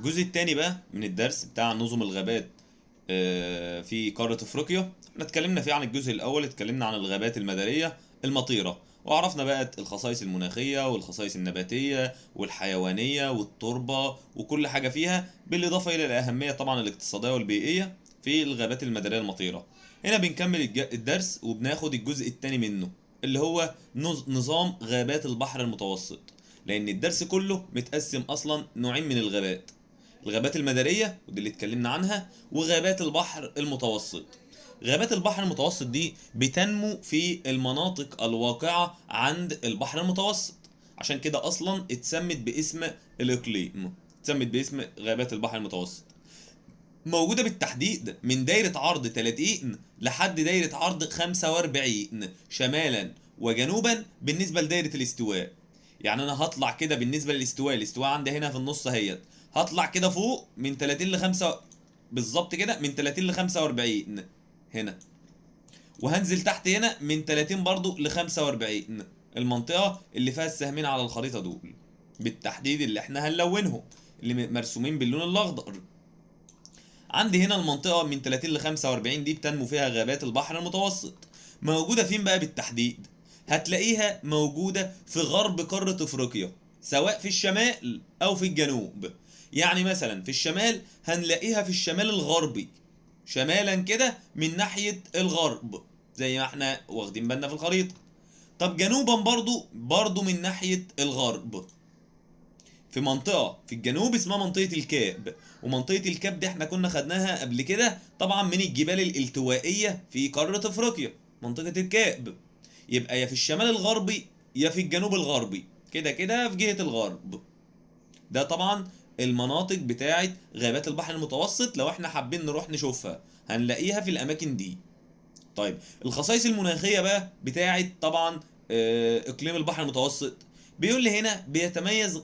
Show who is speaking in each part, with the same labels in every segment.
Speaker 1: الجزء الثاني بقى من الدرس بتاع نظم الغابات في قارة افريقيا. احنا اتكلمنا فيه عن الجزء الاول، اتكلمنا عن الغابات المدارية المطيرة، وعرفنا بقى الخصائص المناخية والخصائص النباتية والحيوانية والتربة وكل حاجة فيها، بالاضافة الى الاهمية طبعا الاقتصادية والبيئية في الغابات المدارية المطيرة. هنا بنكمل الدرس وبناخد الجزء الثاني منه اللي هو نظام غابات البحر المتوسط، لان الدرس كله متقسم اصلا نوعين من الغابات: الغابات المدارية ودي اللي اتكلمنا عنها، وغابات البحر المتوسط. غابات البحر المتوسط دي بتنمو في المناطق الواقعة عند البحر المتوسط، عشان كده اصلا اتسمت باسم الاقليم، اتسمت باسم غابات البحر المتوسط. موجودة بالتحديد من دايرة عرض 30 لحد دايرة عرض 45 شمالا وجنوبا بالنسبة لدايرة الاستواء. يعني انا هطلع كده بالنسبة للاستواء، الاستواء عندي هنا في النص اهيت، هطلع كده فوق من 30 ل 5 بالظبط كده، من 30 ل 45 هنا، وهنزل تحت هنا من 30 برضو ل 45، المنطقة اللي فيها السهمين على الخريطة دول بالتحديد اللي احنا هنلونهم اللي مرسومين باللون الاخضر. عندي هنا المنطقة من 30 ل 45 دي بتنمو فيها غابات البحر المتوسط. موجودة فين بقى بالتحديد؟ هتلاقيها موجودة في غرب قارة افريقيا، سواء في الشمال او في الجنوب. يعني مثلا في الشمال هنلاقيها في الشمال الغربي، شمالا كده من ناحية الغرب زي ما احنا واخدين بالنا في الخريطة. طب جنوبا برضو من ناحية الغرب، في منطقة في الجنوب اسمها منطقة الكاب، ومنطقة الكاب دي احنا كنا خدناها قبل كده طبعا من الجبال الالتوائية في قارة افريقيا، منطقة الكاب. يبقى يا في الشمال الغربي يا في الجنوب الغربي، كده كده في جهة الغرب. ده طبعا المناطق بتاعت غابات البحر المتوسط، لو احنا حابين نروح نشوفها هنلاقيها في الاماكن دي. طيب الخصائص المناخية بقى بتاعت طبعا، اقليم البحر المتوسط، بيقول لي هنا بيتميز،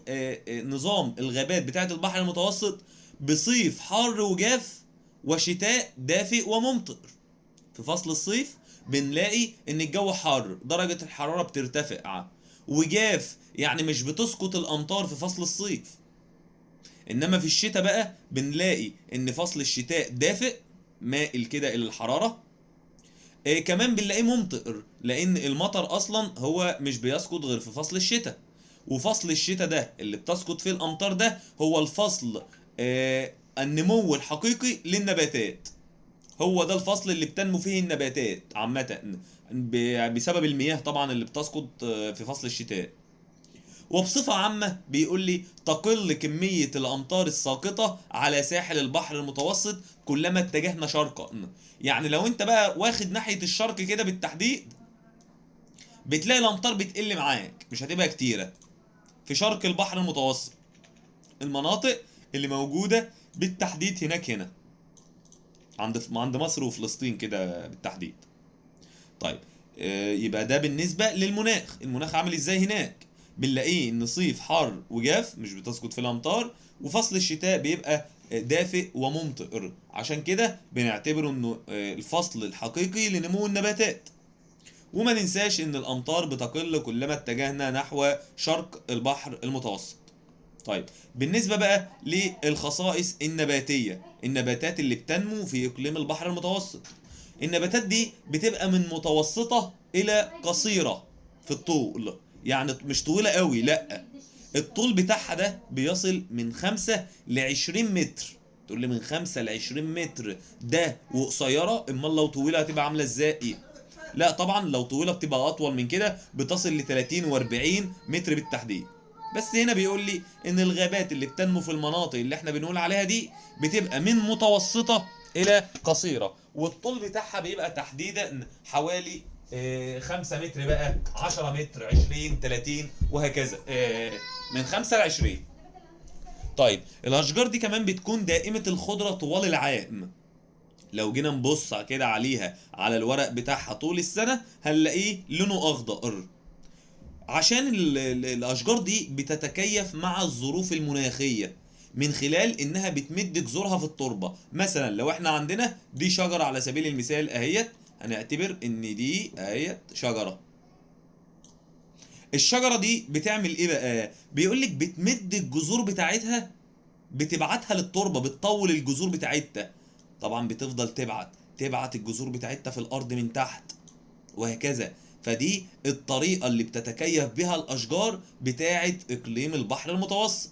Speaker 1: نظام الغابات بتاعت البحر المتوسط بصيف حار وجاف وشتاء دافئ وممطر. في فصل الصيف بنلاقي ان الجو حار، درجة الحرارة بترتفع، وجاف يعني مش بتسقط الامطار في فصل الصيف. انما في الشتاء بقى بنلاقي ان فصل الشتاء دافئ مائل كده الى الحرارة، كمان بنلاقيه ممطر، لان المطر اصلا هو مش بيسقط غير في فصل الشتاء، وفصل الشتاء ده اللي بتسقط فيه الامطار ده هو الفصل، النمو الحقيقي للنباتات. هو ده الفصل اللي بتنمو فيه النباتات عامة بسبب المياه طبعا اللي بتسقط، في فصل الشتاء. وبصفة عامة بيقول لي تقل كمية الأمطار الساقطة على ساحل البحر المتوسط كلما اتجهنا شرقا. يعني لو انت بقى واخد ناحية الشرق كده بالتحديد بتلاقي الأمطار بتقل معاك، مش هتبقى كتيرة في شرق البحر المتوسط، المناطق اللي موجودة بالتحديد هناك هنا عند مصر وفلسطين كده بالتحديد. يبقى ده بالنسبة للمناخ. المناخ عامل ازاي هناك؟ بنلاقيه ان صيف حار وجاف مش بتسقط في الامطار، وفصل الشتاء بيبقى دافئ وممطر، عشان كده بنعتبره انه الفصل الحقيقي لنمو النباتات. وما ننساش ان الامطار بتقل كلما اتجهنا نحو شرق البحر المتوسط. بالنسبة بقى للخصائص النباتية، النباتات اللي بتنمو في اقليم البحر المتوسط، النباتات دي بتبقى من متوسطة الى قصيرة في الطول، يعني مش طويلة قوي، لا الطول بتاعها ده بيصل من 5 ل 20 متر. تقول لي من 5 ل 20 متر ده وقصيرة، امال لو طويلة هتبقى عاملة ازاي؟ لا طبعا لو طويلة بتبقى اطول من كده، بتصل ل تلاتين واربعين متر بالتحديد. بس هنا بيقول لي ان الغابات اللي بتنمو في المناطق اللي احنا بنقول عليها دي بتبقى من متوسطة الى قصيرة، والطول بتاعها بيبقى تحديدا حوالي، 5 متر بقى، 10 متر، 20، 30 وهكذا، من 5 ل 20. الأشجار دي كمان بتكون دائمة الخضرة طوال العام. لو جينا نبص كده عليها على الورق بتاعها طول السنة هنلاقيه لونه أخضر، عشان الأشجار دي بتتكيف مع الظروف المناخية من خلال إنها بتمد جذورها في التربة. مثلا لو إحنا عندنا دي شجرة على سبيل المثال أهيت، هنعتبر إن دي أهيت شجرة. الشجرة دي بتعمل إيه بقى؟ بيقولك بتمد الجذور بتاعتها بتبعتها للتربه، بتطول الجذور بتاعتها. طبعا بتفضل تبعت الجذور بتاعتها في الارض من تحت وهكذا. فدي الطريقة اللي بتتكيف بها الاشجار بتاعه اقليم البحر المتوسط.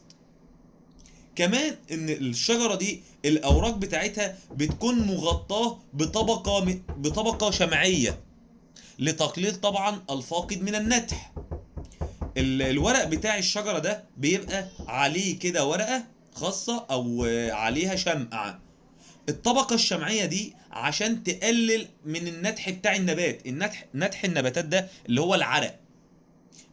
Speaker 1: كمان ان الشجرة دي الاوراق بتاعتها بتكون مغطاة بطبقه شمعيه لتقليل طبعا الفاقد من النتح. الورق بتاع الشجرة ده بيبقى عليه كده ورقة خاصة او عليها شمعة. الطبقة الشمعيه دي عشان تقلل من النتح بتاع النبات، نتح النباتات ده اللي هو العرق،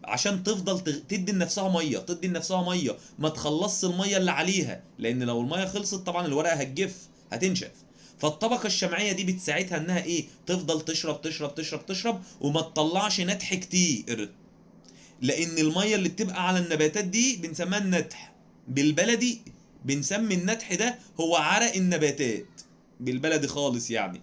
Speaker 1: عشان تفضل تدي لنفسها مية، تدي لنفسها مية، ما تخلصش المية اللي عليها، لان لو المية خلصت طبعا الورقة هتجف، هتنشف. فالطبقه الشمعيه دي بتساعدها انها ايه؟ تفضل تشرب تشرب تشرب تشرب وما تطلعش نتح كتير، لان المية اللي بتبقى على النباتات دي بنسميها النتح. بالبلدي بنسمي النتح ده هو عرق النباتات بالبلدي خالص يعني.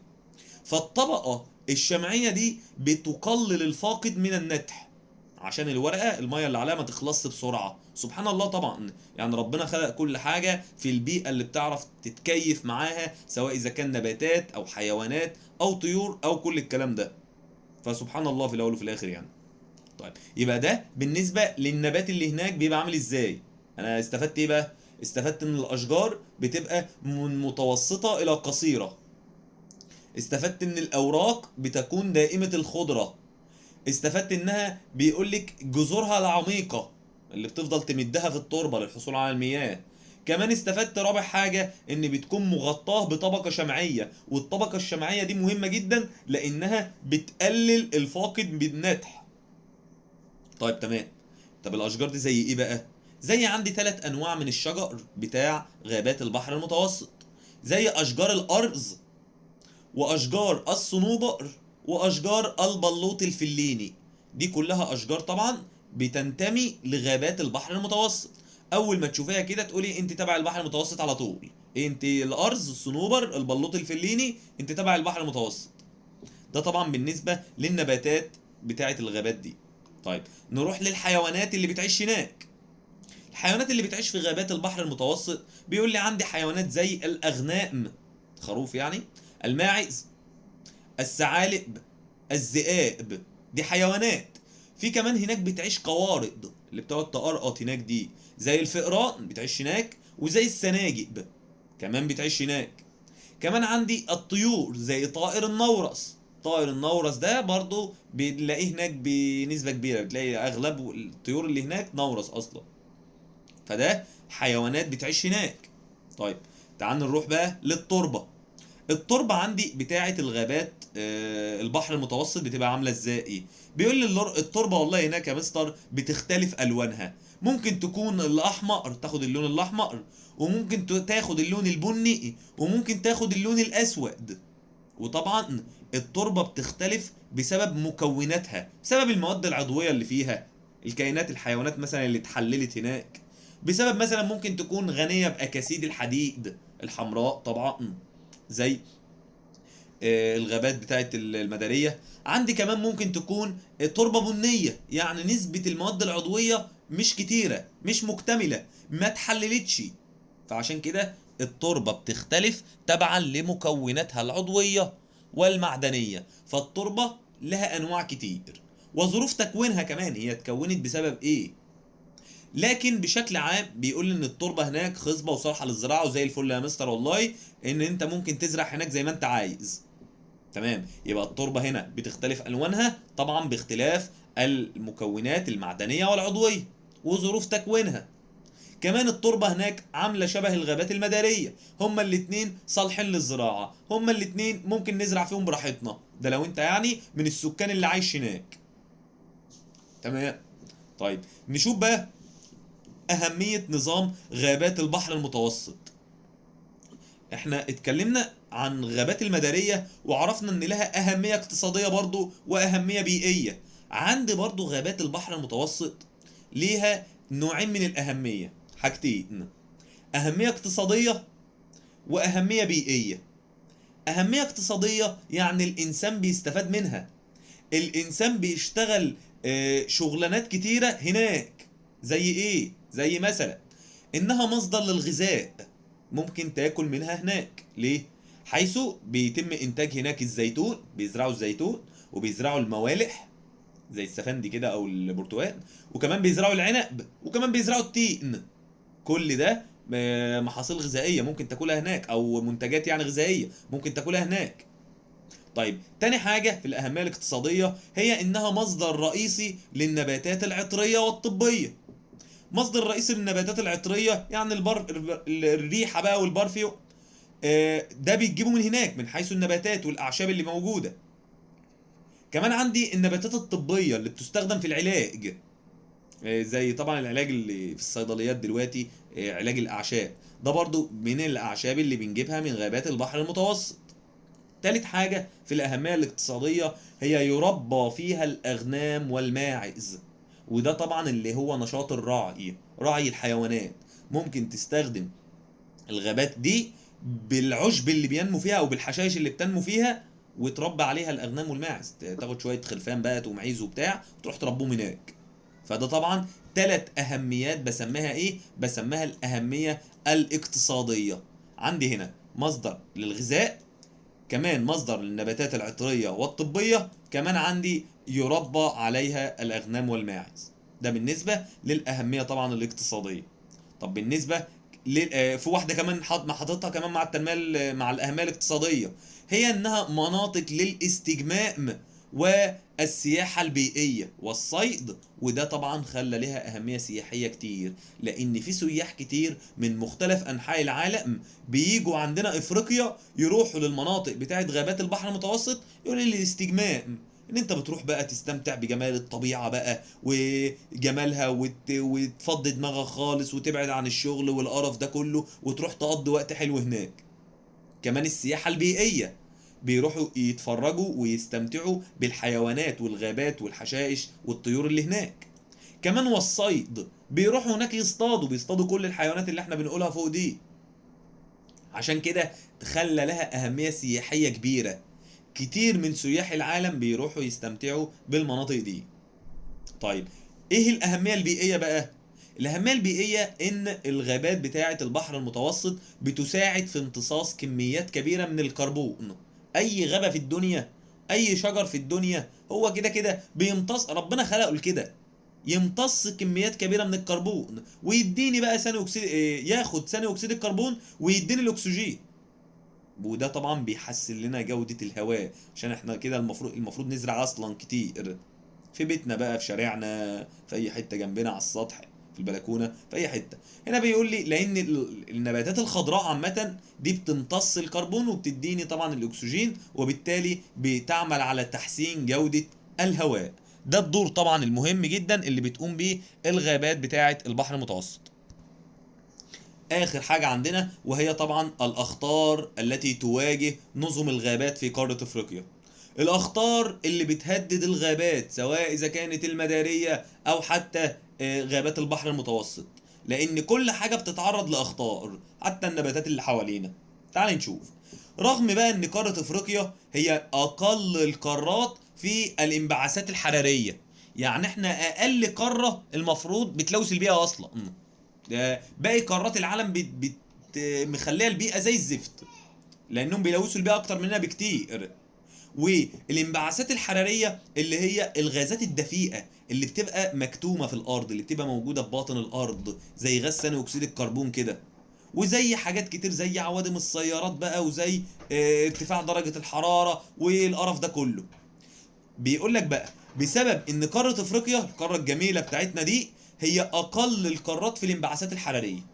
Speaker 1: فالطبقه الشمعيه دي بتقلل الفاقد من النتح عشان الورقة المية اللي عليها ما تخلصش بسرعة. سبحان الله طبعا، يعني ربنا خلق كل حاجة في البيئة اللي بتعرف تتكيف معاها، سواء اذا كان نباتات او حيوانات او طيور او كل الكلام ده. فسبحان الله في الاول وفي الاخر يعني. طيب يبقى ده بالنسبة للنبات اللي هناك بيبقى عامل ازاي. انا استفدت ايه بقى؟ استفدت ان الاشجار بتبقى من متوسطه الى قصيرة. استفدت ان الاوراق بتكون دائمة الخضرة. استفدت انها بيقولك جذورها العميقة اللي بتفضل تمدها في التربة للحصول على المياه. كمان استفدت رابع حاجة ان بتكون مغطاة بطبقه شمعيه، والطبقة الشمعيه دي مهمة جدا لانها بتقلل الفاقد بالنتح. طيب تمام. طب الاشجار دي زي ايه بقى؟ زي عندي 3 انواع من الشجر بتاع غابات البحر المتوسط، زي اشجار الارز واشجار الصنوبر واشجار البلوط الفليني. دي كلها اشجار طبعا بتنتمي لغابات البحر المتوسط. اول ما تشوفيها كده تقولي انت تبع البحر المتوسط على طول، انت الارز، الصنوبر، البلوط الفليني، انت تبع البحر المتوسط. ده طبعا بالنسبة للنباتات بتاعه الغابات دي. طيب نروح للحيوانات اللي بتعيش هناك. الحيوانات اللي بتعيش في غابات البحر المتوسط بيقول لي عندي حيوانات زي الاغنام، خروف يعني، الماعز، الثعالب، الذئاب، دي حيوانات. في كمان هناك بتعيش قوارض اللي بتقعد تقرقط هناك دي، زي الفئران بتعيش هناك، وزي السناجب كمان بتعيش هناك. كمان عندي الطيور زي طائر النورس. طائر النورس ده برضو بنلاقيه هناك بنسبة كبيرة، بتلاقي اغلب الطيور اللي هناك نورس اصلا. فده حيوانات بتعيش هناك. طيب تعال نروح بقى للتربة. التربة عندي بتاعة الغابات البحر المتوسط بتبقى عاملة ازاي؟ بيقول لي التربة والله هناك يا مستر بتختلف الوانها، ممكن تكون الاحمر، تاخد اللون الاحمر، وممكن تاخد اللون البني، وممكن تاخد اللون الاسود. وطبعا التربة بتختلف بسبب مكوناتها، بسبب المواد العضوية اللي فيها، الكائنات الحيوانات مثلا اللي اتحللت هناك، بسبب مثلا ممكن تكون غنية بأكاسيد الحديد الحمراء طبعا زي الغابات بتاعت المدارية. عندي كمان ممكن تكون تربة بنية، يعني نسبة المواد العضوية مش كتيرة، مش مكتملة، ما تحللتش. فعشان كده التربة بتختلف تبعا لمكوناتها العضوية والمعدنية. فالتربة لها أنواع كتير وظروف تكوينها كمان، هي اتكونت بسبب ايه. لكن بشكل عام بيقول ان التربة هناك خصبة وصالحه للزراعة وزي الفل يا مستر والله، ان انت ممكن تزرع هناك زي ما انت عايز. تمام. يبقى التربة هنا بتختلف الوانها طبعا باختلاف المكونات المعدنية والعضويه وظروف تكوينها. كمان التربة هناك عامله شبه الغابات المداريه، هما الاتنين صالحين للزراعة، هما الاتنين ممكن نزرع فيهم براحتنا، ده لو انت يعني من السكان اللي عايش هناك. تمام. طيب نشوف بقى أهمية نظام غابات البحر المتوسط. احنا اتكلمنا عن غابات المدارية وعرفنا ان لها أهمية اقتصادية برضو وأهمية بيئية. عندي برضو غابات البحر المتوسط ليها نوعين من الأهمية، حاجتين، أهمية اقتصادية وأهمية بيئية. أهمية اقتصادية يعني الإنسان بيستفاد منها، الإنسان بيشتغل شغلانات كتيرة هناك. زي ايه؟ زي مثلا انها مصدر للغذاء، ممكن تاكل منها هناك. ليه؟ حيث بيتم انتاج هناك الزيتون، بيزرعوا الزيتون وبيزرعوا الموالح زي السفندي كده او البرتقال، وكمان بيزرعوا العنب، وكمان بيزرعوا التين. كل ده محاصيل غذائية ممكن تاكلها هناك، او منتجات يعني غذائية ممكن تاكلها هناك. طيب تاني حاجة في الأهمية الاقتصادية هي إنها مصدر رئيسي للنباتات العطرية والطبية. مصدر رئيسي للنباتات العطرية يعني الريحة بقى والبارفيو، ده بيتجيبوا من هناك من حيث النباتات والأعشاب اللي موجودة. كمان عندي النباتات الطبية اللي بتستخدم في العلاج، زي طبعا العلاج اللي في الصيدليات دلوقتي، علاج الأعشاب، ده برضو من الأعشاب اللي بنجيبها من غابات البحر المتوسط. تالت حاجة في الأهمية الاقتصادية هي يربى فيها الأغنام والماعز، وده طبعا اللي هو نشاط الرعي، رعي الحيوانات. ممكن تستخدم الغابات دي بالعشب اللي بينمو فيها أو بالحشائش اللي بتنمو فيها وتربى عليها الأغنام والماعز، تاخد شوية خرفان بقى ومعيز وبتاع وتروح تربوهم هناك. فده طبعا تلات أهميات بسميها إيه؟ بسميها الأهمية الاقتصادية. عندي هنا مصدر للغذاء، كمان مصدر للنباتات العطرية والطبية، كمان عندي يربى عليها الأغنام والماعز. ده بالنسبة للأهمية طبعا الاقتصادية. طب بالنسبة في واحدة كمان حاططها كمان مع التنمية مع الأهمية الاقتصادية، هي إنها مناطق للاستجمام والسياحة البيئية والصيد، وده طبعا خلى لها أهمية سياحية كتير، لأن في سياح كتير من مختلف أنحاء العالم بيجوا عندنا إفريقيا يروحوا للمناطق بتاعت غابات البحر المتوسط، يقول لي الاستجمام إن أنت بتروح بقى تستمتع بجمال الطبيعة بقى وجمالها وتفضي دماغك خالص وتبعد عن الشغل والقرف ده كله وتروح تقضي وقت حلو هناك. كمان السياحة البيئية، بيروحوا يتفرجوا ويستمتعوا بالحيوانات والغابات والحشائش والطيور اللي هناك. كمان والصيد، بيروحوا هناك يصطادوا، بيصطادوا كل الحيوانات اللي احنا بنقولها فوق دي. عشان كده خلى لها أهمية سياحية كبيرة، كتير من سياح العالم بيروحوا يستمتعوا بالمناطق دي. طيب ايه الأهمية البيئية بقى؟ الأهمية البيئية إن الغابات بتاعة البحر المتوسط بتساعد في امتصاص كميات كبيرة من الكربون. أي غابة في الدنيا، أي شجر في الدنيا، هو كده كده بيمتص، ربنا خلقه لكده، يمتص كميات كبيرة من الكربون ويديني بقى ثاني أكسيد، ياخد ثاني أكسيد الكربون ويديني الأكسجين. وده طبعا بيحسن لنا جودة الهواء، عشان احنا كده المفروض نزرع أصلا كتير في بيتنا بقى، في شارعنا، في أي حتة جنبنا، على السطح، في البلكونة، في أي حتة. هنا بيقول لي لأن النباتات الخضراء عامة دي بتمتص الكربون وبتديني طبعا الأكسجين، وبالتالي بتعمل على تحسين جودة الهواء. ده الدور طبعا المهم جدا اللي بتقوم بيه الغابات بتاعة البحر المتوسط. آخر حاجة عندنا وهي طبعا الأخطار التي تواجه نظم الغابات في قارة أفريقيا. الأخطار اللي بتهدد الغابات سواء إذا كانت المدارية أو حتى غابات البحر المتوسط، لأن كل حاجة بتتعرض لأخطار حتى النباتات اللي حوالينا. تعال نشوف. رغم بقى أن قارة أفريقيا هي أقل القارات في الانبعاثات الحرارية، يعني احنا أقل قارة المفروض بتلوث البيئة أصلا، ده باقي قارات العالم مخليها البيئة زي الزفت، لأنهم بيلوثوا البيئة أكتر مننا بكتير. والانبعاثات الحرارية اللي هي الغازات الدفيئة اللي بتبقى مكتومة في الأرض، اللي بتبقى موجودة في باطن الأرض، زي غاز ثاني أكسيد الكربون كده، وزي حاجات كتير زي عوادم السيارات بقى، وزي ارتفاع درجة الحرارة والقرف ده كله. بيقول لك بقى بسبب ان قارة افريقيا، القارة الجميلة بتاعتنا دي، هي اقل القارات في الانبعاثات الحرارية.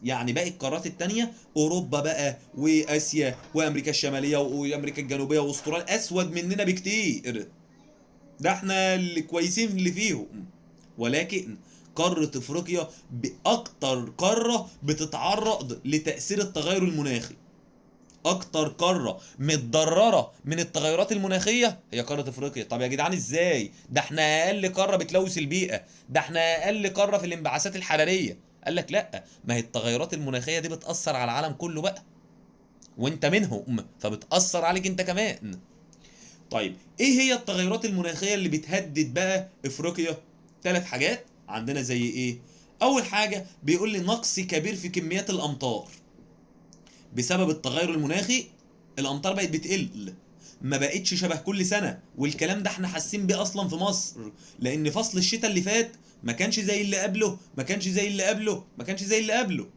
Speaker 1: يعني باقي القارات التانية اوروبا بقى واسيا وامريكا الشمالية وامريكا الجنوبية واستراليا اسود مننا بكتير، ده احنا اللي كويسين اللي فيهم. ولكن قارة افريقيا باكتر قارة بتتعرض لتأثير التغير المناخي، اكتر قارة متضررة من التغيرات المناخية هي قارة افريقيا. طب يا جدعان ازاي؟ ده احنا اقل قارة بتلوث البيئة، ده احنا اقل قارة في الانبعاثات الحرارية. قال لك لا، ما هي التغيرات المناخية دي بتأثر على العالم كله بقى، وانت منهم، فبتأثر عليك انت كمان. طيب ايه هي التغيرات المناخية اللي بتهدد بقى افريقيا؟ ثلاث حاجات عندنا، زي ايه؟ اول حاجة بيقول لي نقص كبير في كميات الامطار. بسبب التغير المناخي الامطار بقت بتقل، ما بقتش شبه كل سنة، والكلام ده احنا حاسين بيه اصلا في مصر، لان فصل الشتاء اللي فات ما كانش زي اللي قبله، ما كانش زي اللي قبله، ما كانش زي اللي قبله.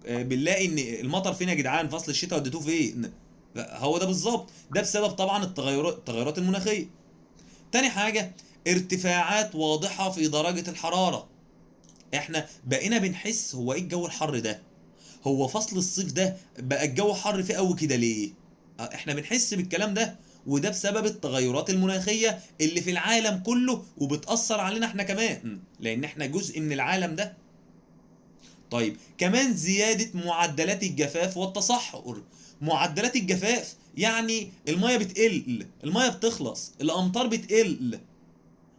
Speaker 1: بنلاقي ان المطر فين يا جدعان؟ فصل الشتاء وديتوه فين؟ هو ده بالظبط، ده بسبب طبعا التغيرات المناخية. تاني حاجة ارتفاعات واضحة في درجه الحرارة. احنا بقينا بنحس هو ايه الجو الحر ده؟ هو فصل الصيف ده بقى الجو حر فيه قوي كده ليه؟ احنا بنحس بالكلام ده، وده بسبب التغيرات المناخية اللي في العالم كله، وبتأثر علينا احنا كمان لان احنا جزء من العالم ده. طيب كمان زيادة معدلات الجفاف والتصحر. معدلات الجفاف يعني المية بتقل، المية بتخلص، الأمطار بتقل.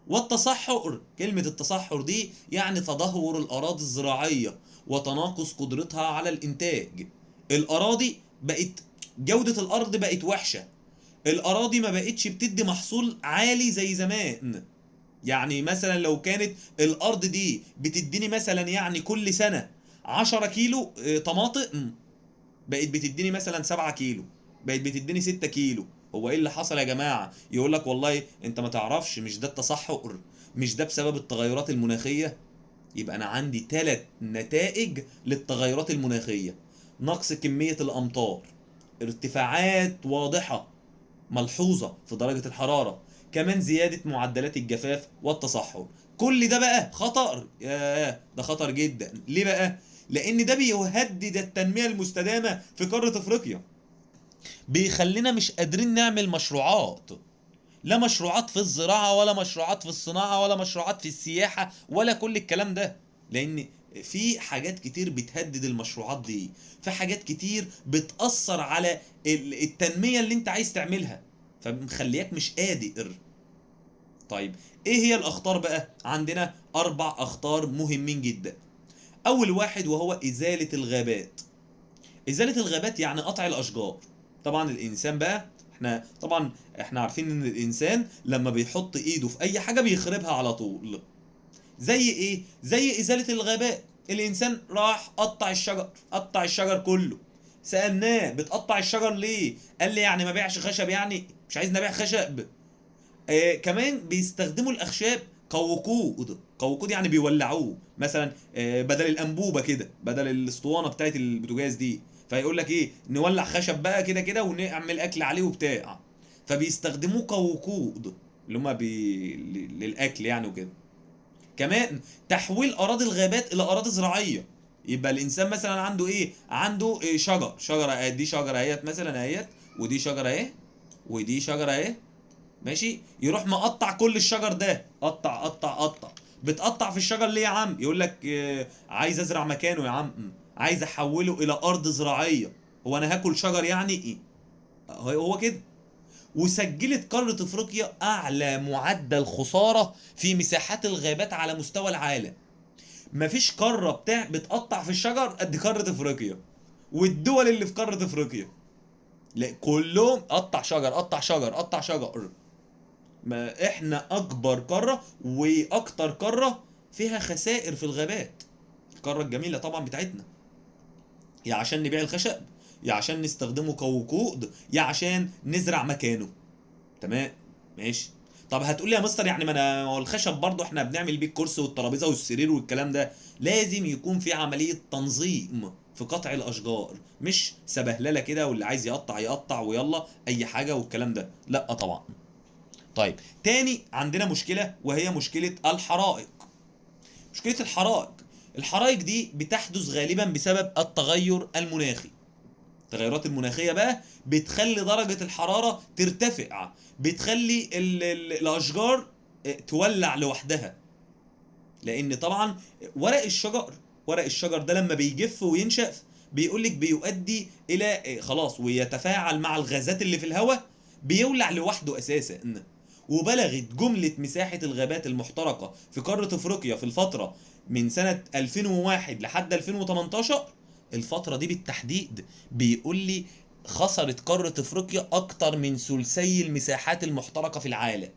Speaker 1: والتصحر، كلمة التصحر دي يعني تدهور الأراضي الزراعية وتناقص قدرتها على الإنتاج. الأراضي بقت، جودة الأرض بقت وحشة، الأراضي ما بقتش بتدي محصول عالي زي زمان. يعني مثلا لو كانت الأرض دي بتديني مثلا يعني كل سنة 10 كيلو طماطم، بقت بتديني مثلا 7 كيلو، بقت بتديني 6 كيلو. هو ايه اللي حصل يا جماعة؟ يقول لك والله انت ما تعرفش، مش ده التصحر؟ مش ده بسبب التغيرات المناخية؟ يبقى انا عندي 3 نتائج للتغيرات المناخية: نقص كمية الامطار، ارتفاعات واضحة ملحوظة في درجة الحرارة، كمان زيادة معدلات الجفاف والتصحر. كل ده بقى خطر، ياه ده خطر جدا. ليه بقى؟ لان ده بيهدد التنمية المستدامة في قارة افريقيا، بيخلينا مش قادرين نعمل مشروعات، لا مشروعات في الزراعة ولا مشروعات في الصناعة ولا مشروعات في السياحة ولا كل الكلام ده، لأن في حاجات كتير بتهدد المشروعات دي، في حاجات كتير بتأثر على التنمية اللي انت عايز تعملها، فمخلياك مش قادر. طيب ايه هي الأخطار بقى؟ عندنا 4 أخطار مهمين جدا. أول واحد وهو إزالة الغابات. إزالة الغابات يعني قطع الأشجار. طبعا الإنسان بقى، احنا طبعا احنا عارفين ان الانسان لما بيحط ايده في اي حاجة بيخربها على طول. زي ايه؟ زي ازالة الغابات. الانسان راح قطع الشجر، قطع الشجر كله. سالناه بتقطع الشجر ليه؟ قال لي يعني ما بيعش خشب، يعني مش عايز نبيع خشب. كمان بيستخدموا الاخشاب كوقود. كوقود يعني بيولعوه مثلا، بدل الانبوبة كده، بدل الاسطوانة بتاعت البوتاجاز دي، فيقول لك ايه، نولع خشب بقى كده كده ونعمل اكل عليه وبتاع. فبيستخدموه كوقود اللي هم للاكل يعني وكده. كمان تحويل اراضي الغابات الى اراضي زراعية. يبقى الانسان مثلا عنده ايه؟ عنده إيه؟ شجر، شجرة دي شجرة اهيت مثلا اهيت، ودي شجرة اهي، ودي شجرة اهي، ماشي. يروح مقطع كل الشجر ده، قطع قطع قطع. بتقطع في الشجر ليه يا عم؟ يقول لك عايز ازرع مكانه يا عم، عايز احوله الى ارض زراعية. هو انا هاكل شجر يعني ايه؟ هو كده. وسجلت قارة افريقيا اعلى معدل خسارة في مساحات الغابات على مستوى العالم. مفيش قارة بتقطع في الشجر قد قارة افريقيا، والدول اللي في قارة افريقيا لا، كلهم قطع شجر قطع شجر قطع شجر. ما احنا اكبر قارة واكتر قارة فيها خسائر في الغابات، القارة الجميلة طبعا بتاعتنا، يا عشان نبيع الخشب، يا عشان نستخدمه كوقود، يا عشان نزرع مكانه. تمام ماشي. طب هتقول لي يا مستر يعني ما انا هو الخشب برضه احنا بنعمل بيه الكرسي والترابيزه والسرير والكلام ده. لازم يكون في عملية تنظيم في قطع الاشجار، مش سبهلله كده واللي عايز يقطع يقطع ويلا اي حاجة والكلام ده، لا طبعا. طيب تاني عندنا مشكلة وهي مشكلة الحرائق. مشكلة الحرائق، الحرائق دي بتحدث غالبا بسبب التغير المناخي. التغيرات المناخية بقى بتخلي درجه الحرارة ترتفع، بتخلي الاشجار تولع لوحدها، لان طبعا ورق الشجر، ورق الشجر ده لما بيجف وينشف بيقولك بيؤدي الى خلاص ويتفاعل مع الغازات اللي في الهواء، بيولع لوحده اساسا. وبلغت جملة مساحة الغابات المحترقة في قارة افريقيا في الفترة من سنة 2001 لحد 2018، الفترة دي بالتحديد بيقول لي خسرت قارة افريقيا اكتر من ثلثي المساحات المحترقة في العالم.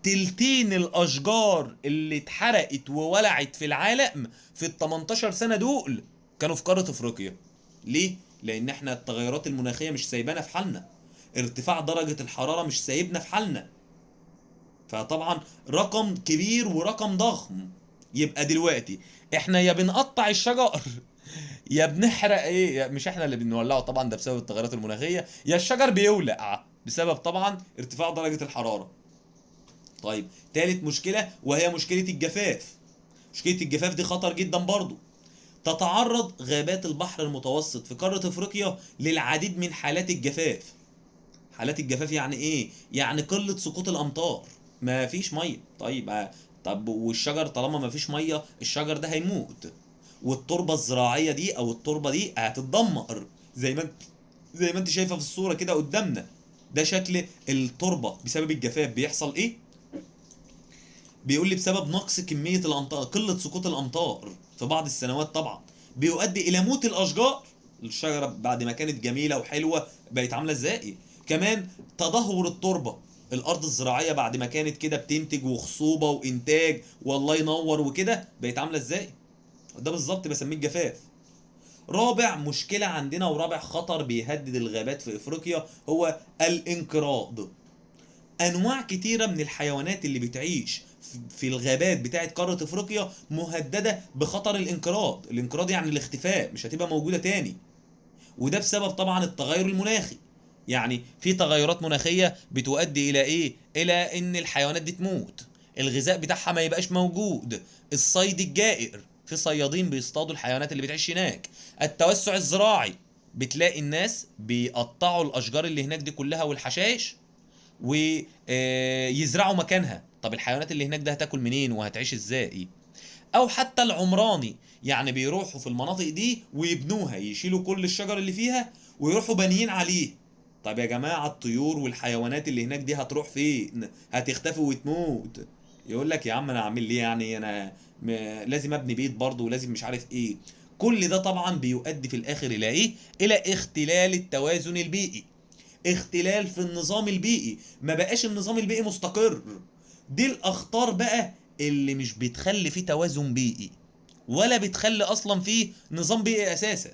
Speaker 1: تلتين الاشجار اللي اتحرقت وولعت في العالم في ال 18 سنة دول كانوا في قارة افريقيا. ليه؟ لان احنا التغيرات المناخية مش سايبانا في حالنا، ارتفاع درجه الحرارة مش سايبنا في حالنا. فطبعا رقم كبير ورقم ضخم. يبقى دلوقتي احنا يا بنقطع الشجر يا بنحرق ايه، مش احنا اللي بنولعه طبعا ده بسبب التغيرات المناخية، يا الشجر بيولع بسبب طبعا ارتفاع درجه الحرارة. طيب تالت مشكلة وهي مشكلة الجفاف. مشكلة الجفاف دي خطر جدا برضو. تتعرض غابات البحر المتوسط في قارة افريقيا للعديد من حالات الجفاف. حالات الجفاف يعني ايه؟ يعني قلة سقوط الامطار، ما فيش مية. طيب طب والشجر طالما ما فيش مية الشجر ده هيموت، والتربه الزراعية دي او التربة دي هتتدمر زي ما انت شايفه في الصورة كده قدامنا. ده شكل التربة بسبب الجفاف. بيحصل ايه؟ بيقول لي بسبب نقص كمية الامطار، قلة سقوط الامطار في بعض السنوات طبعا بيؤدي الى موت الاشجار. الشجرة بعد ما كانت جميلة وحلوه بقت عامله ازاي؟ كمان تدهور التربة، الارض الزراعية بعد ما كانت كده بتنتج وخصوبه وانتاج والله ينور وكده بقت عامله ازاي؟ ده بالظبط بسميه الجفاف. رابع مشكلة عندنا ورابع خطر بيهدد الغابات في افريقيا هو الانقراض. انواع كتيرة من الحيوانات اللي بتعيش في الغابات بتاعت قارة افريقيا مهددة بخطر الانقراض. الانقراض يعني الاختفاء، مش هتبقى موجودة تاني. وده بسبب طبعا التغير المناخي. يعني في تغيرات مناخيه بتؤدي الى ايه؟ الى ان الحيوانات دي تموت، الغذاء بتاعها ما يبقاش موجود، الصيد الجائر، في صيادين بيصطادوا الحيوانات اللي بتعيش هناك، التوسع الزراعي، بتلاقي الناس بيقطعوا الاشجار اللي هناك دي كلها والحشائش ويزرعوا مكانها. طب الحيوانات اللي هناك ده هتاكل منين وهتعيش ازاي؟ او حتى العمراني، يعني بيروحوا في المناطق دي ويبنوها، يشيلوا كل الشجر اللي فيها ويروحوا بانيين عليه. طب يا جماعة الطيور والحيوانات اللي هناك دي هتروح فين؟ هتختفي وتموت. يقول لك يا عم انا اعمل ليه يعني، انا لازم ابني بيت برضه ولازم مش عارف ايه. كل ده طبعا بيؤدي في الاخر الى ايه؟ الى اختلال التوازن البيئي، اختلال في النظام البيئي، ما بقاش النظام البيئي مستقر. دي الاخطار بقى اللي مش بتخلي فيه توازن بيئي ولا بتخلي اصلا فيه نظام بيئي اساسا.